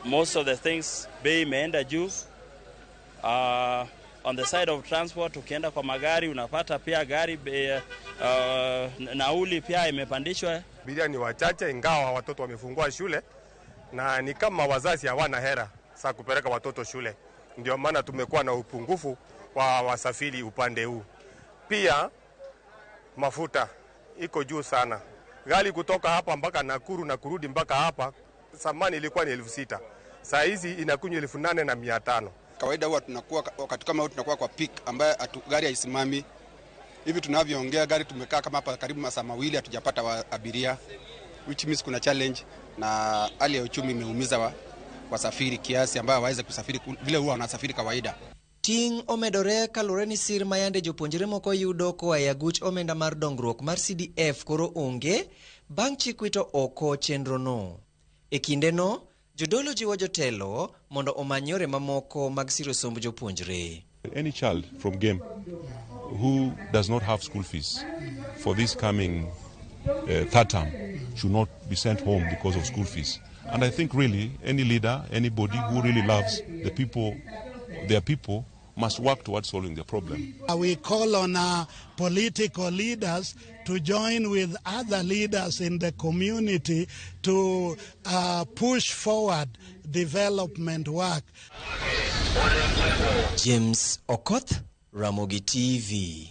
most of the things bei imeenda juu. On the side of transport, ukienda kwa magari unapata pia gari nauli pia imepandishwa. Abiria ni wachache ingawa watoto wamefungua shule na ni kama wazazi hawana hera za kupeleka watoto shule. Ndio maana tumekuwa na upungufu wa wasafiri upande huu. Pia mafuta iko juu sana. Gari kutoka hapa mpaka Nakuru na kurudi mpaka hapa zamani ilikuwa ni 6,000. Saa hizi inakunywa 8,500. Kawaida huwa tunakuwa wakati kama huu tunakuwa kwa peak ambaye gari haisimami. Hivi tunavyoongea gari tumekaa kama hapa karibu masaa mawili hatujapata abiria, which means kuna challenge na hali ya uchumi imeumiza wasafiri kiasi ambao waweze kusafiri vile huwa wanasafiri kawaida. Ting' omedore kaluwore ni sir ma yande jopuonjre moko yudo koa e aguch omenda mar dongruok mar CDF koro onge bang' chik wito oko chenrono. E kindeno, jodolo jiwo jotelo mondo omany yore mamoko mag siro somb jopuonjre. Any child from Gem who does not have school fees for this coming third term should not be sent home because of school fees. And I think really any leader, anybody who really loves the people, their people, must work towards solving the problem. We call on our political leaders to join with other leaders in the community to push forward development work. James Okoth, Ramogi TV.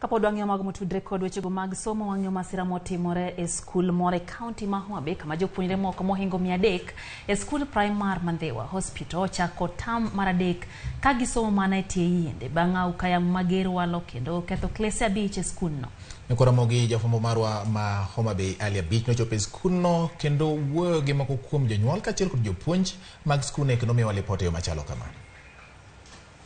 Kapod wang'iyo mago motudre kod wechego mag somo, wang'iyo masira motimore e skul moro e kaunti ma Homa Bay kama jopuonjre moko mohingo 300 e skul primar Mandhiwa Hospital ochako tam mar 3 ka gisomo mana e tie yiende bang' auka yamo mager walo kendo ketho klese 5 e skundno. Ramogi, jafwambo marwa ma Homa Bay Ali Abich nochopo e skundno kendo wuoyo gi moko kuom jonyuol kaachiel kod jopuonj mag skundno kendo miyowa lipot e yo machalo kama.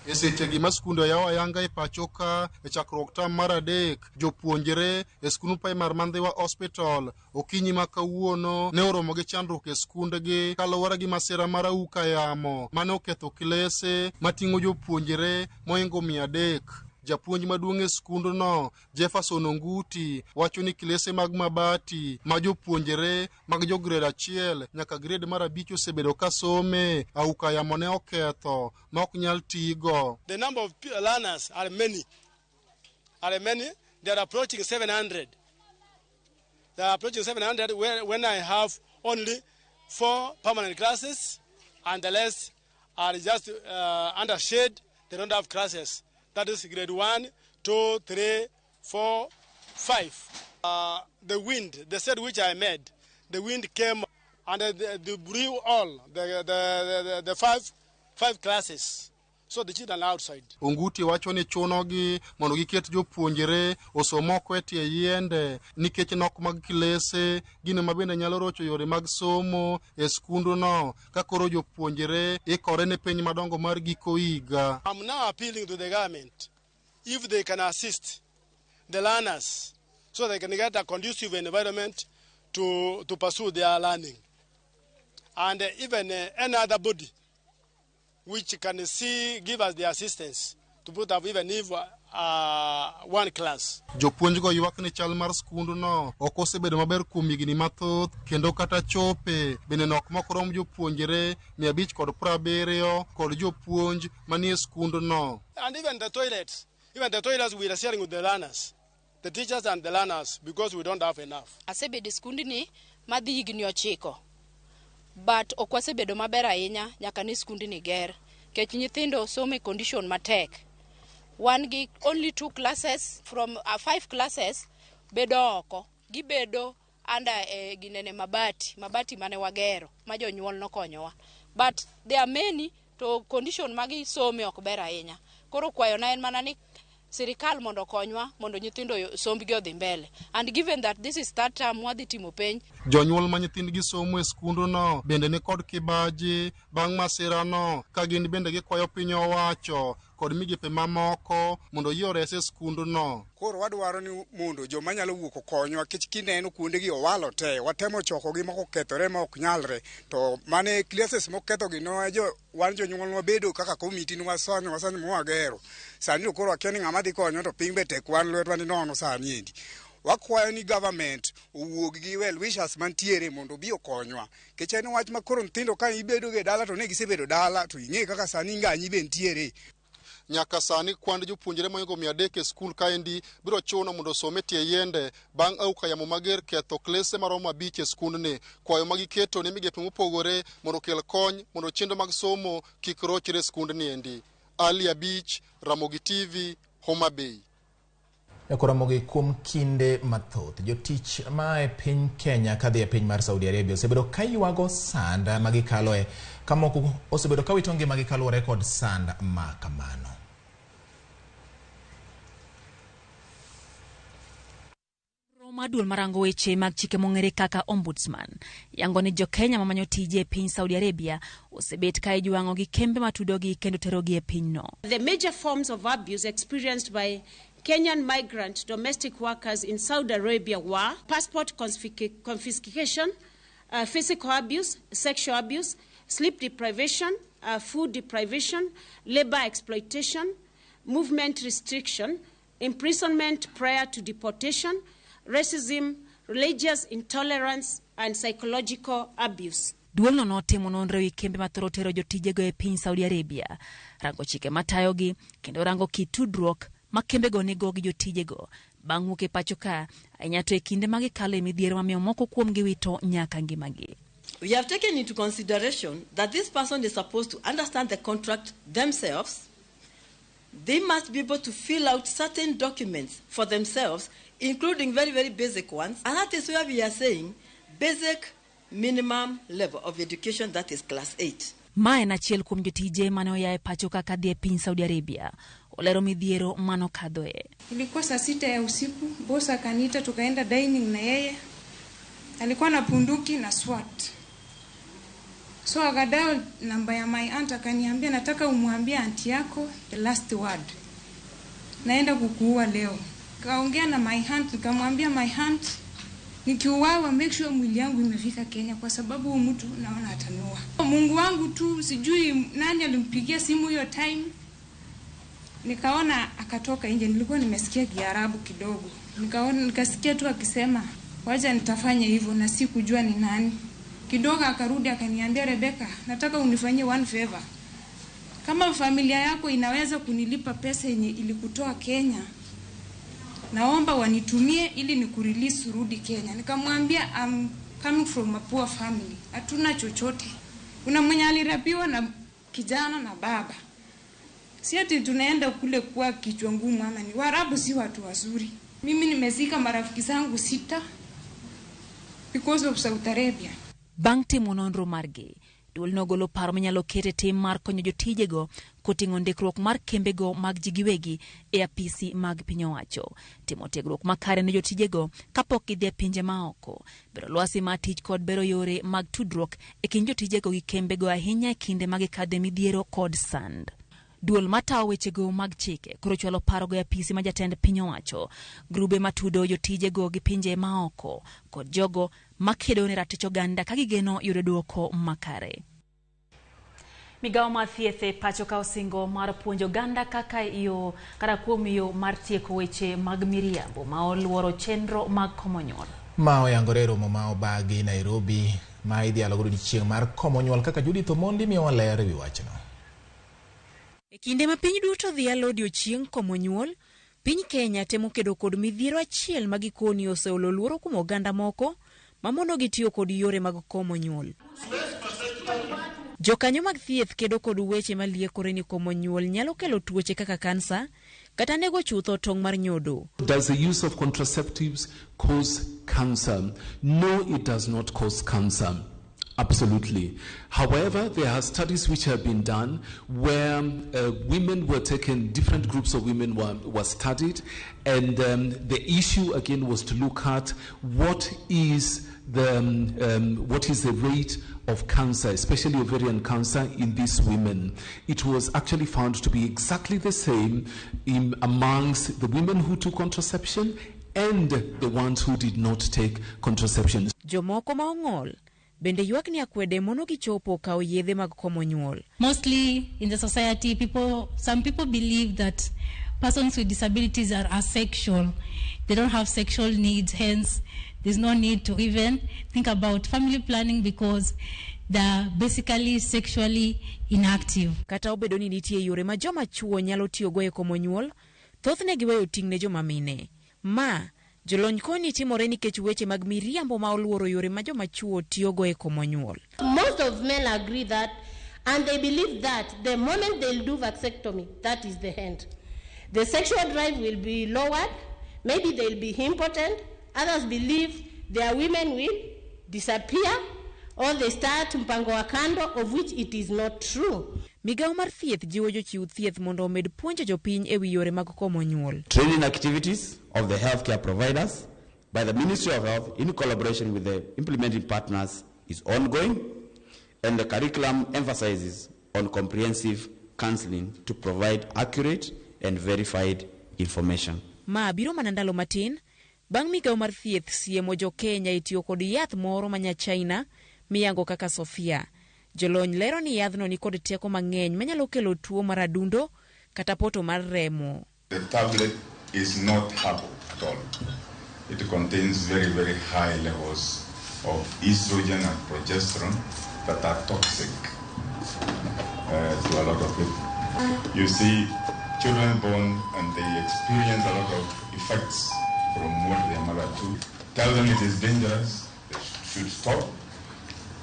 E sechegi ma skunde oyaw ayanga e pacho ka e chakruok tam mar 3, jopuonjre e skund primar Mandhiwa Hospital okinyi ma kawuono ne oromo gi chandruok e skundgi kaluwore gi masira mar auka yamo mane oketho klese mating'o jopuonjre mohingo 300. Japuonj maduong' e skundno Jefferson Onguti wacho ni klese mag mabati ma jopuonjre mag jo grade 1 nyaka grade mar 5 osebedo ka some auka yamo ne oketho ma ok nyal tigo. The number of learners are many. They are approaching 700. They are approaching 700 when I have only 4 permanent classes and the rest are just under shade. They don't have classes. That is grade 1, 2, 3, 4, 5. The wind, the set which I made, the wind came and the blew all the five classes. So the children are outside. Onguti wacho ni chunogi mondo giket jopuonjre osom oko e tie yiende nikech nok mag klese, gino ma bende nyalo rocho yore mag somo e skundno ka koro jopuonjre ikore ne penj madongo mar giko higa. I'm now appealing to the government if they can assist the learners so they can get a conducive environment to pursue their learning. And even any other body which can give us the assistance to put up even if one class. Jopuonjgo ywak ni chal mar skundno ok osebedo maber kuom higni mathoth kendo kata chope bende nok mok rom jopuonjre 570 kod jopuonj manie skundno. And even the toilets we are sharing with the learners, the teachers and the learners, because we don't have enough. Asebedo e skundni madhi higni 9. But ok wasebedo maber ahinya nyaka ne skundni ger. Nikech nyithindo somo e condition matek. Wan gi only 2 classes from 5 classes bedo oko. Gibedo under ginene mabati mane wagero, ma jonyuol nokonyowa. But there are many to condition magi some ok ber ahinya. Koro kwayona en mana ni sirikal mondo okonywa mondo nyithindo sombgi odhi mbele. And given that this is third term wadhi timo penj. Jonyuol ma nyithindgi somo e skundno bende ni kod kibaji bang' masirano ka gin bende gikwayo piny owacho kod migepe mamoko mondo oyie ores e skundno. Koro wadwaro ni mondo joma nyalo wuok okonywa nikech kineno kuondegi owalo te, watemo chokogi moko okethore ma ok nyalre, to mane classes mokethogi no wan jonyuol wabedo kaka komiti ni wasanyo mwagero. Sani to koro wakia ni ng'ama dhi konyo to piny be tek, wan lwetwa ni nono sani endi. Wakwayo ni government owuog gi well wishers mantiere mondo obi okonywa. Nikech en wach ma koro nyithindo ka ibedo e dala to ne gisebedo dala to ing'e kaka sani nganyi be ntiere. Nyaka sani kwand jopuonjre mohingo 300 e skul kaendi biro chuno mondo osom e tie yiende bang' auka yamo mager ketho klese maromo 5 e skundni. Kwayo ma giketo ne migepe mopogore mondo okel kony mondo chenro mag somo kik rochre e skundni endi. Ali Abich, Ramogi TV, Homa Bay. Ramogi, kuom kinde mathoth jotich ma e piny Kenya kadhi e piny mar Saudi Arabia osebedo ka ywago sand ma gikaloe, ka moko osebedo ka wito ngimagi kaluwore kod sand ma kamano. Maduol marango weche mag chike mong'ere kaka Ombudsman yango ni jo-Kenya mamanyo tije e piny Saudi Arabia osebet ka ijwang'o gi kembe matudogi kendo terogi e pinyno. The major forms of abuse experienced by Kenyan migrant domestic workers in Saudi Arabia were passport confiscation, physical abuse, sexual abuse, sleep deprivation, food deprivation, labor exploitation, movement restriction, imprisonment prior to deportation, racism, religious intolerance, and psychological abuse. Duolno notimo nonro ewi kembe mathoro tero jotijego e piny Saudi Arabia, rango chike matayogi kendo rango kit tudruok ma kembego nigo gi jotijego bang' wuok e pacho ka, ahinya to e kinde ma gikalo e midhiero mamiyo moko kuomgi wito nyaka ngimagi. We have taken into consideration that this person is supposed to understand the contract themselves. They must be able to fill out certain documents for themselves, including very, very basic ones. And that is where we are saying basic minimum level of education, that is class 8. Ma en achiel kuom jotije mane oya e pacho kaka dhi e piny Saudi Arabia. Olero midhiero mano kadhoe. Ilikuwa saa 6 ya usiku, boss akaniita tukaenda dining na yeye. Alikuwa na punduki na SWAT. So akadial namba ya my aunt akaniambia nataka umwambie auntie yako the last word. Naenda kukuua leo. Kaongea na my aunt, nikamwambia my aunt nikiuawa make sure mwili yangu imefika Kenya kwa sababu mtu naona atanua. Mungu wangu tu sijui nani alimpigia simu hiyo time. Nikaona akatoka nje, nilikuwa nimesikia Kiarabu kidogo. Nikaona nikasikia tu akisema wacha nitafanya hivyo na sikujua ni nani. Kidogo akarudi akaniambia Rebecca, nataka unifanyie one favor. Kama familia yako inaweza kunilipa pesa yenye ilikutoa Kenya, naomba wanitumie ili nikurelease urudi Kenya. Nikamwambia I'm coming from a poor family. Hatuna chochote. Kuna mwenye alirapiwa na kijana na baba. Si ati tunaenda kule kwa kichwa ngumu ama ni Waarabu si watu wazuri. Mimi nimezika marafiki zangu 6 because of Saudi Arabia. Bang' timo nonro margi, duol nogolo paro minyalo ket e tim mar konyo jotijego koting'o ndikruok mar kembego mag ji giwegi e apisi mag piny owacho, timo tiegruok makare ne jotijego kapok gidhi e pinje maoko, bero lwasi mar tich kod bero yore mag tudruok e kind jotijego gi kembego ahinya e kinde ma gikadhe midhiero kod sand. Duol matayo wechego mag chike koro chwalo parogo e apisi ma jatend piny owacho, grube matudo jotijego gi pinje maoko kod jogo makedo ne ratich oganda ka gigeno yudo duoko makare. Migawo mar thieth e pacho ka osingo mar puonjo oganda kaka yo kata kuom yo mar tieko weche mag miriambo ma oluoro chenro mag komo nyuol. Ma oyangore e romo ma obagi Nairobi ma idhialo godo odiechieng' mar komo nyuol kaka Judith Omondi miyowa ler ewi wachno. E kinde ma piny duto dhialo odiechieng' komo nyuol, piny Kenya temo kedo kod midhiero achiel ma gikoni oseolo luoro kuom oganda moko mamonogi tiyo kod yore mag komo nyuol. Jokanyo mag thieth kedo kod weche maliekore ni komo nyuol nyalo kelo tuoche kaka kansa kata nego chutho tong' mar nyodo. Does the use of contraceptives cause cancer? No, it does not cause cancer. Absolutely. However, there are studies which have been done where women were taken, different groups of women were studied, and the issue again was to look at what is the rate of cancer, especially ovarian cancer, in these women. It was actually found to be exactly the same amongst the women who took contraception and the ones who did not take contraception. Jomoko ma ong'ol bende ywak ni akwede mono gichopo kawo yedhe mag komo nyuol. Mostly in the society, some people believe that persons with disabilities are asexual. They don't have sexual needs, hence there's no need to even think about family planning because they're basically sexually inactive. Kata obedo ni nitie yore ma joma chuo nyalo tiyogo e komo nyuol, thothne giweyo ting' ne joma mine. Ma jolony koni timore nikech weche mag miriambo ma oluoro yore ma joma chuo tiyogo e komo nyuol. Most of men agree that, and they believe that the moment they'll do vasectomy, that is the end. The sexual drive will be lowered, maybe they'll be impotent. Others believe their women will disappear or they start mpango wa kando, of which it is not true. Migawo mar thieth jiwo jochiw thieth mondo omed puonjo jopiny e wi yore mag komo nyuol. Training activities of the healthcare providers by the Ministry of Health in collaboration with the implementing partners is ongoing, and the curriculum emphasizes on comprehensive counseling to provide accurate and verified information. Ma biro mana ndalo matin bang' migawo mar thieth siemo jo Kenya e tiyo kod yath moro ma nya China miyango kaka Sofia. Jolony lero ni yadhno ni kod teko mang'eny manyalo kelo tuo mar adundo kata poto mar remo. The tablet is not herbal at all. It contains very, very high levels of estrogen and progesterone that are toxic to a lot of people. You see, children born and they experience a lot of effects from what their mother took. Tell them it is dangerous, they should stop.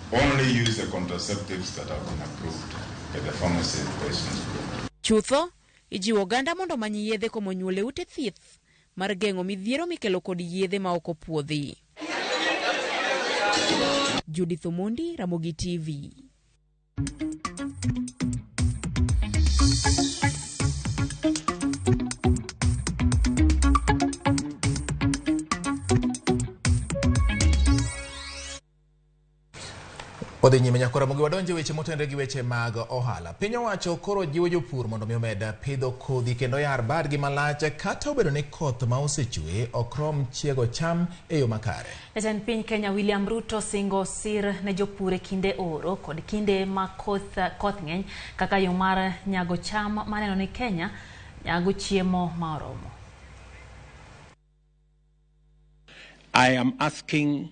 Only use the contraceptives that have been approved by the Pharmacy Regulations Board. Chutho, ijiwo oganda mondo omany yedhe komo nyuol e ute thieth mar geng'o midhiero mikelo kod yedhe ma ok opuodhi. Judith Omondi, Ramogi TV. Odhi nyime nyaka Ramogi wadonje weche motenre gi weche mag ohala. Piny owacho koro jiwo jopur mondo mi omed pidho kodhi kendo yar badgi malach kata obedo ni koth ma osechwe ok rom chiego cham e yo makare. Jatend piny Kenya William Ruto singo sir ne jopur e kinde oro kod kinde ma koth ng'eny kaka yo mar nyago cham maneno ni Kenya nyago chiemo ma oromo. I am asking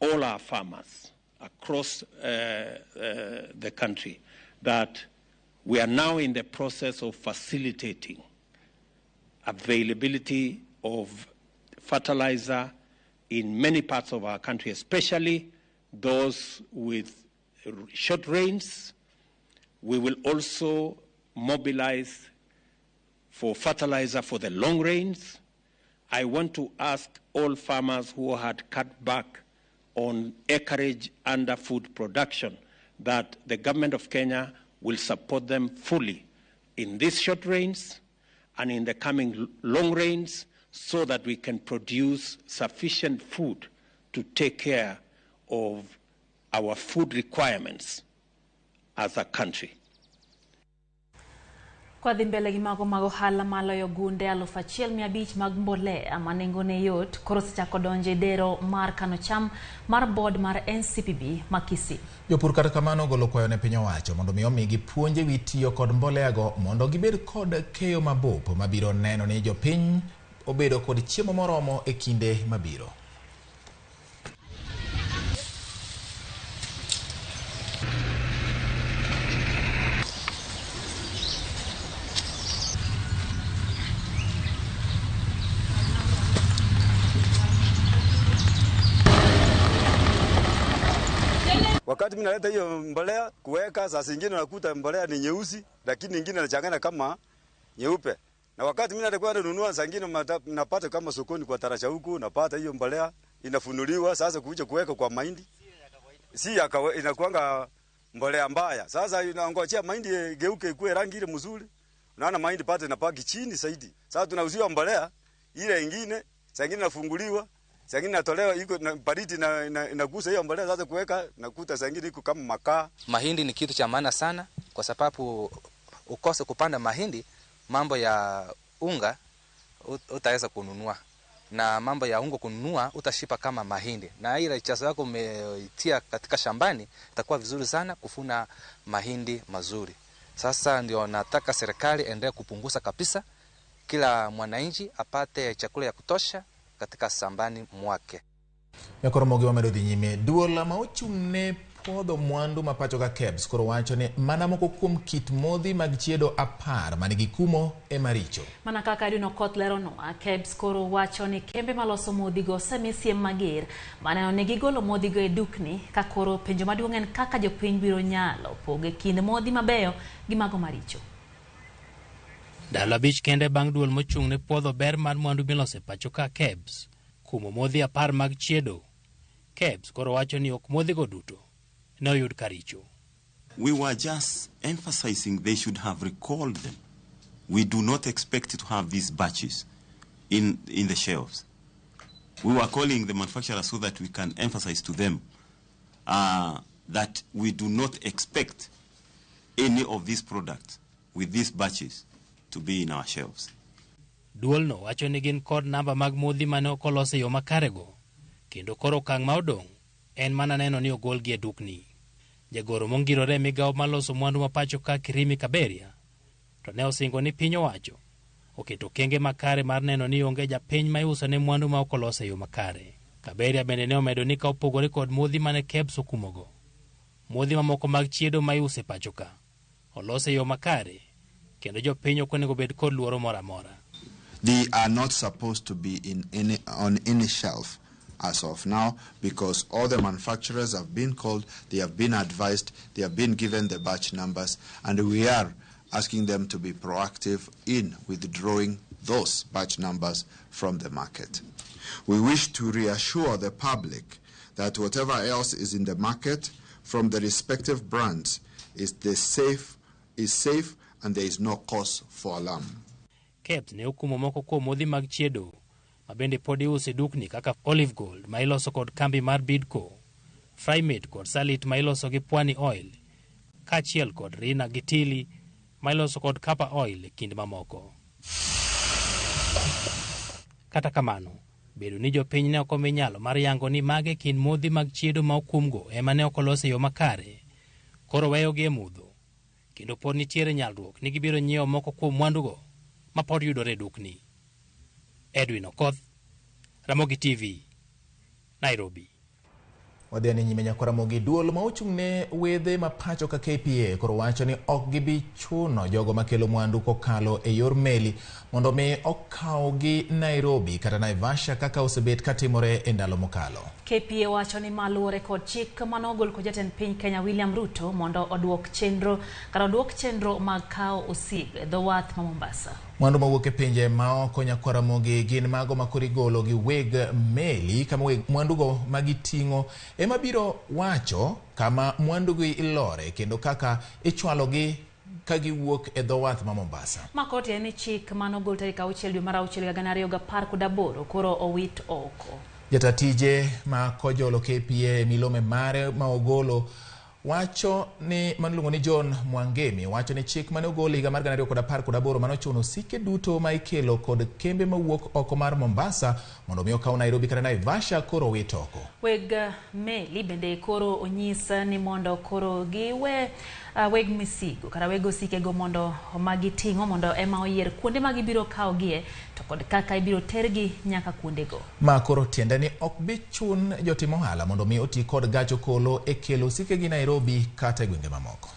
all our farmers across the country that we are now in the process of facilitating availability of fertilizer in many parts of our country, especially those with short rains. We will also mobilize for fertilizer for the long rains. I want to ask all farmers who had cut back on acreage under food production that the government of Kenya will support them fully in these short rains and in the coming long rains so that we can produce sufficient food to take care of our food requirements as a country. Kwa dhi mbele gi mago mag ohala maloyo gunde 1,500 mag mbolea ma nengone yot koro osechako donjo e dero mar kano cham mar board mar NCPB ma Kisii. Jopur kata kamano ogolo kwayo ne piny owacho mondo mi omigi puonj ewi tiyo kod mbolea go mondo gibed kod keyo mabup mabiro neno ni jopiny obedo kod chiemo moromo e kinde mabiro. Wakati mimi naleta hiyo mbolea kuweka, saa zingine unakuta mbolea ni nyeusi, lakini nyingine inachangana kama nyeupe. Na wakati mimi nalikuwa nanunua, saa zingine napata kama sokoni kwa tarasha huku, napata hiyo mbolea inafunuliwa, sasa kuja kuweka kwa mahindi. Si ya kawaida, inakuanga mbolea mbaya. Sasa inaongojea mahindi igeuke ikuwe rangi ile mzuri. Unaona mahindi pate inapaki chini zaidi. Sasa tunauziwa mbolea ile ingine, saa ingine inafunguliwa, saa ingine inatolewa iko na baridi na inagusa hiyo mbolea, sasa kuweka nakuta saa ingine iko kama makaa. Mahindi ni kitu cha maana sana kwa sababu ukose kupanda mahindi, mambo ya unga utaweza kununua. Na mambo ya unga kununua utashipa kama mahindi. Na ile chazo yako umeitia katika shambani itakuwa vizuri sana kufuna mahindi mazuri. Sasa ndio nataka serikali endelee kupunguza kabisa, kila mwananchi apate chakula ya kutosha katika shambani mwake. Nyakoromogi wamedo dhi nyime. Duol ma ochung' ne puodho mwandu ma pacho ka KEBS koro wacho ni mana moko kuom kit modhi mag chiedo 10 manigi kumo ema richo. Mana kaka Edwin Okoth leronwa, KEBS koro wacho ni kembe maloso modhigo osemi siem mager maneno ni gigolo modhigo e dukni, ka koro penjo maduong' en kaka jopiny biro nyalo pogo e kind modhi mabeyo gi mago maricho. Ndalo 5 kende bang' duol mochung' ne puodho ber mar mwandu miloso e pacho ka KEBS kumo modhi 10 mag chiedo. KEBS koro wacho ni ok modhigo duto ne oyud karicho. We were just emphasizing they should have recalled them. We do not expect to have these batches in the shelves. We were calling the manufacturers so that we can emphasize to them that we do not expect any of these products with these batches to be in our shelves. Duolno wacho ni gin kod namba mag modhi mane ok olos e yo makarego, kendo koro okang' ma odong' en mana neno ni ogolgi e dukni. Jagoro mongirore e migawo maloso mwandu ma pacho ka Kirimi Kaberia to ne osingo ni piny owacho oketo okenge makare mar neno ni onge japiny ma iuso ne mwandu ma ok olos e yo makare. Kaberia bende ne omedo ni ka opogore kod modhi mane KEBS okumogo, modhi mamoko mag chiedo ma iuso e pacho ka olos e yo makare, kendo jopiny ok onego bed kod luoro moro amora. They are not supposed to be on any shelf as of now, because all the manufacturers have been called, they have been advised, they have been given the batch numbers, and we are asking them to be proactive in withdrawing those batch numbers from the market. We wish to reassure the public that whatever else is in the market from the respective brands is safe and there is no cause for alarm. KEBS ne okumo moko kuom modhi mag chiedo ma bende pod iuso e dukni kaka Olive Gold ma iloso kod kambi mar Bidco, Frymate kod Salit ma iloso gi Pwani Oil, kaachiel kod Rina gi Tili ma iloso kod Kapa Oil e kind mamoko. Kata kamano, bedo ni jopiny ne ok omi nyalo mar yango ni mage kind modhi mag chiedo ma okumgo ema ne ok olos e yo makare, koro weyogi e mudho, kendo pod nitiere nyalruok ni gibiro nyiewo moko kuom mwandugo ma pod yudore e dukni. Edwin Okoth, Ramogi TV, Nairobi. Wadhi ane nyime Nyakoromogi. Duol ma ochung' ne wedhe ma pacho ka KPA koro wacho ni ok gibi chuno jogo makelo mwandu kokalo e yor meli mondo mi okawgi Nairobi kata Naivasha kaka osebet katimore e ndalo mokalo. KPA wacho ni maluwore kod chik manogol kod jatend piny Kenya William Ruto mondo oduok chenro kata oduok chenro mag kawo osigo e dho wath ma Mombasa. Mwandu mawuok e pinje maoko Nyakoromogi gin mago makoro igolo gi weg meli kama weg mwandugo magiting'o ema biro wacho kama mwandugi ilore kendo kaka ichwalogi ka giwuok e dho wath ma Mombasa. Makoti en ni chik manogol tarik 6 dwe mar 6 2018 koro owit oko. Jatatije ma kojolo KPA milome mare ma ogolo wacho ni maniluongo ni John Mwangemi wacho ni chik mane ogol higa mar 2018 manochuno osike duto ma ikelo kod kembe mawuok oko mar Mombasa mondo mi okaw Nairobi kata Naivasha koro owit oko. Weg meli bende koro onyis ni mondo koro giwe weg misigo kata weg osikego mondo magiting'o mondo ema oyier kuonde ma gibiro kawogie to kod kaka ibiro tergi nyaka kuondego. Ma koro tiende ni ok bi chun jotim ohala mondo mi oti kod gach okolo e kelo osikegi Nairobi kata e gwenge mamoko.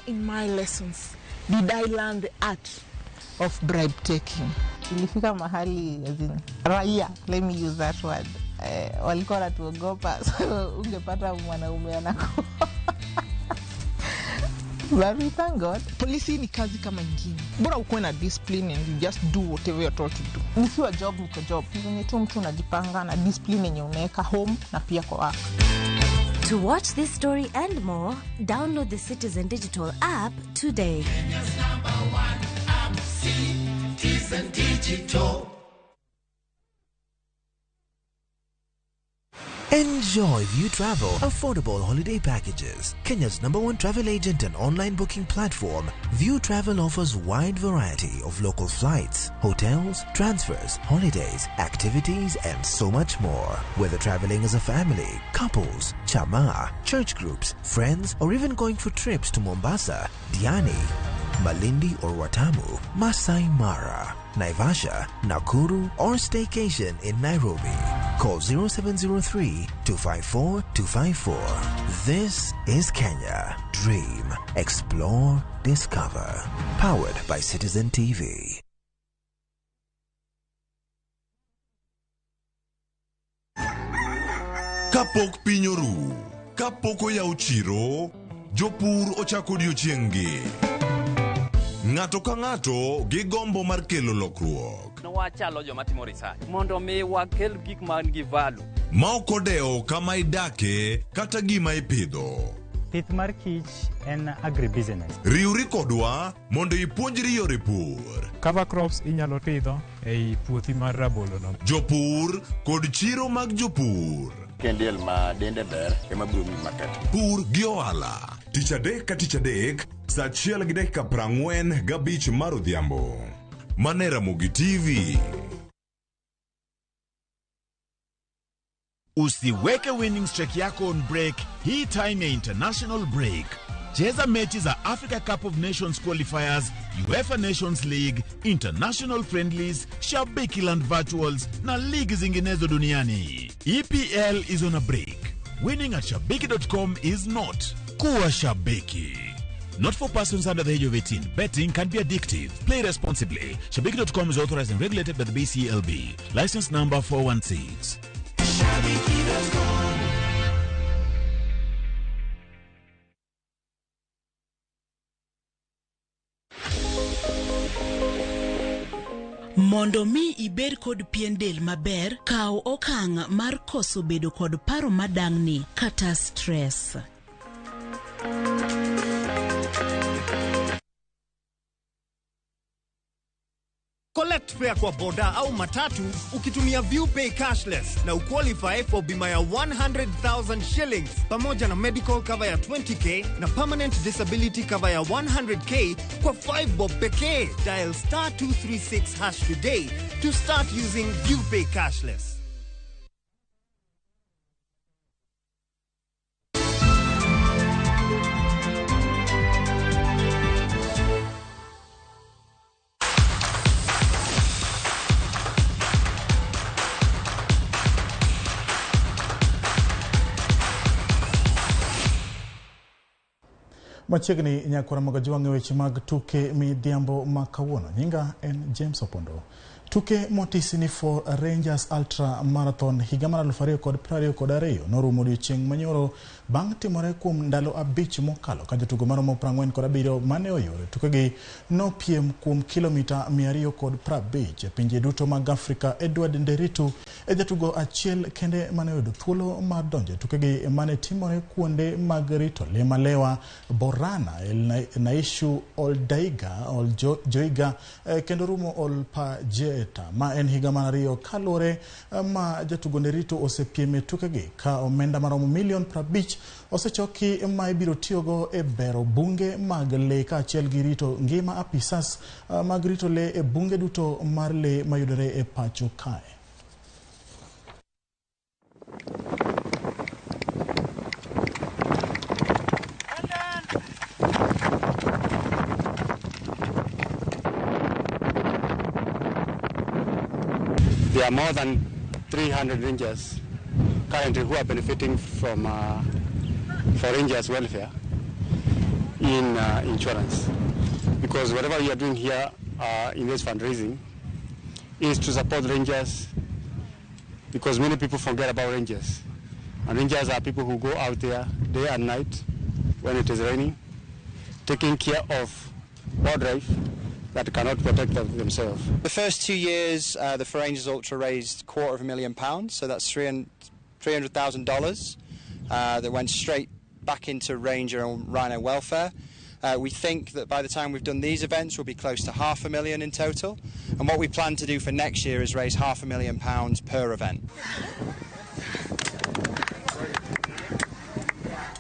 in my lessons did I learn the art of bribe taking. Ilifika mahali as in, raia, let me use that word, walikuwa wanatuogopa, so ungepata mwanaume anakuwa. But we thank God. Polisi ni kazi kama ingine, bora ukuwe na discipline and you just do whatever you're told to do. Nikiwa job niko job, venye tu mtu unajipanga na discipline yenye unaweka home na pia kwa work. To watch this story and more, download the Citizen Digital app today. Kenya's number one app, Citizen Digital. Enjoy View Travel affordable holiday packages. Kenya's number one travel agent and online booking platform, View Travel offers wide variety of local flights, hotels, transfers, holidays, activities, and so much more. Whether traveling as a family, couples, chama, church groups, friends, or even going for trips to Mombasa, Diani, Malindi or Watamu, Masai Mara, Naivasha, Nakuru, or staycation in Nairobi. Call 0703 254 254. This is Kenya. Dream, explore, discover. Powered by Citizen TV. Kapok piny oru, kapok oyaw chiro, jopur ochako odiochieng'-gi. Ng'ato ka ng'ato gi gombo mar kelo lokruok. Wachalo joma timo research mondo mi wakel gik man gi value. Ma ok odewo kama idake kata gima ipidho. Pith mar kich en agribusiness. Riwri kodwa mondo ipuonjri yore pur. Cover crops inyalo pidho ei puothi mar rabolo no. Jopur kod chiro mag jopur. Kendiel ma dende ber ema biro miyi market. Pur gi ohala. Tich adek ka tich adek, saa 1:45 mar odhiambo. Mane Ramogi TV. Usiweke winning streak yako on break hii time ya international break. Cheza mechi za Africa Cup of Nations qualifiers, UEFA Nations League, international friendlies, Shabiki Land virtuals na ligi zinginezo duniani. EPL is on a break. Winning at shabiki.com is not. Kuwa shabiki. Not for persons under the age of 18. Betting can be addictive. Play responsibly. Shabiki.com is authorized and regulated by the BCLB. License number 416. Shabiki.com. Mondo mi ibed kod pien del maber, kaw okang' mar koso bedo kod paro madang'ni kata stress. Collect fare kwa boda au matatu ukitumia ViewPay cashless na uqualify for bima ya 100,000 shillings pamoja na medical cover ya 20k na permanent disability cover ya 100k kwa 5 bob pekee. Dial star 236 hash today to start using ViewPay cashless. Machiegni nyakora magajuang' e weche mag tuke midhiambo ma kawuono. Nyinga en James Opondo. Tuke motisi ni for Rangers Ultra Marathon higa mar 2022 norumo odiochieng' manyoro bang' timore kuom ndalo 5 mokalo ka jotugo maromo 47 mane oyuoro tukegi nopiem kuom kilomita 250 e pinje duto mag Afrika. Edward Nderitu e jatugo achiel kende mane oyudo thuolo mar donjo e tukegi mane timore kuonde mag rito le malewa Borana, Naishu Oldaiga, Oljoiga kendo rumo Olpajeta ma en higa mar 2 kaluwore ma jatugo Nderitu osepiem e tukegi ka omenda maromo milion 50 osechoki ma ibiro tiyogo e bero bunge mag le kaachiel gi rito ngima apisas mag rito le e bunge duto mar le mayudore e pacho kae. There are more than 300 rangers currently who are benefiting from for rangers welfare. in insurance. Because whatever we are doing here in this fundraising is to support rangers, because many people forget about rangers. And rangers are people who go out there day and night when it is raining, taking care of wildlife that cannot protect themselves. The first 2 years, the For Rangers Ultra raised £250,000, so that's $300,000 that went straight back into ranger and rhino welfare. We think that by the time we've done these events, we'll be close to $500,000 in total. And what we plan to do for next year is raise £500,000 per event.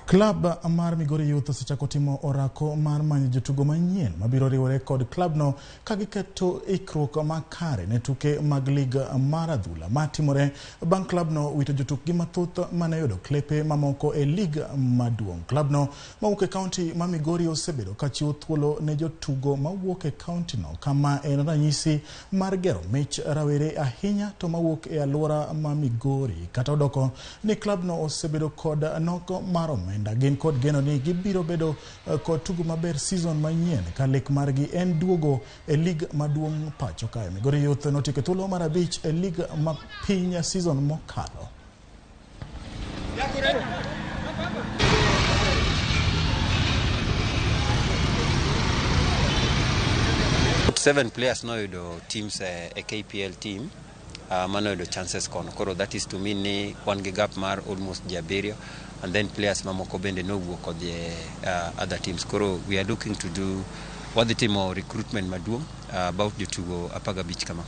Klab mar Migori Youth osechako timo orako mar manyo jotugo manyien mabiro riwore kod klabno ka giketo ikruok makare ne tuke mag lig mar adhula matimore bang' klabno wito jotukgi mathoth mane oyudo klepe mamoko e lig maduong'. Klabno mawuok e kaunti ma Migori osebedo ka chiwo thuolo ne jotugo mawuok e kauntino kama en ranyisi mar gero mich rawere ahinya to mawuok e alwora ma Migori. Kata odoko ni klabno osebedo kod nok mar omenda, gin kod geno ni gibiro bedo kod tugo maber season manyien ka lek margi en duogo e lig maduong' pacho kae. Migori Youth notieko thuolo mar 5 e lig ma piny season mokalo. 7 players noyudo teams e KPL team manoyudo chances kono. Koro that is to mean ni wan gi gap mar almost ji 7, and then players mamoko bende nowuok odhi e other teams. Koro we are looking to do wadhi timo recruitment maduong' about jotugo 15 kama.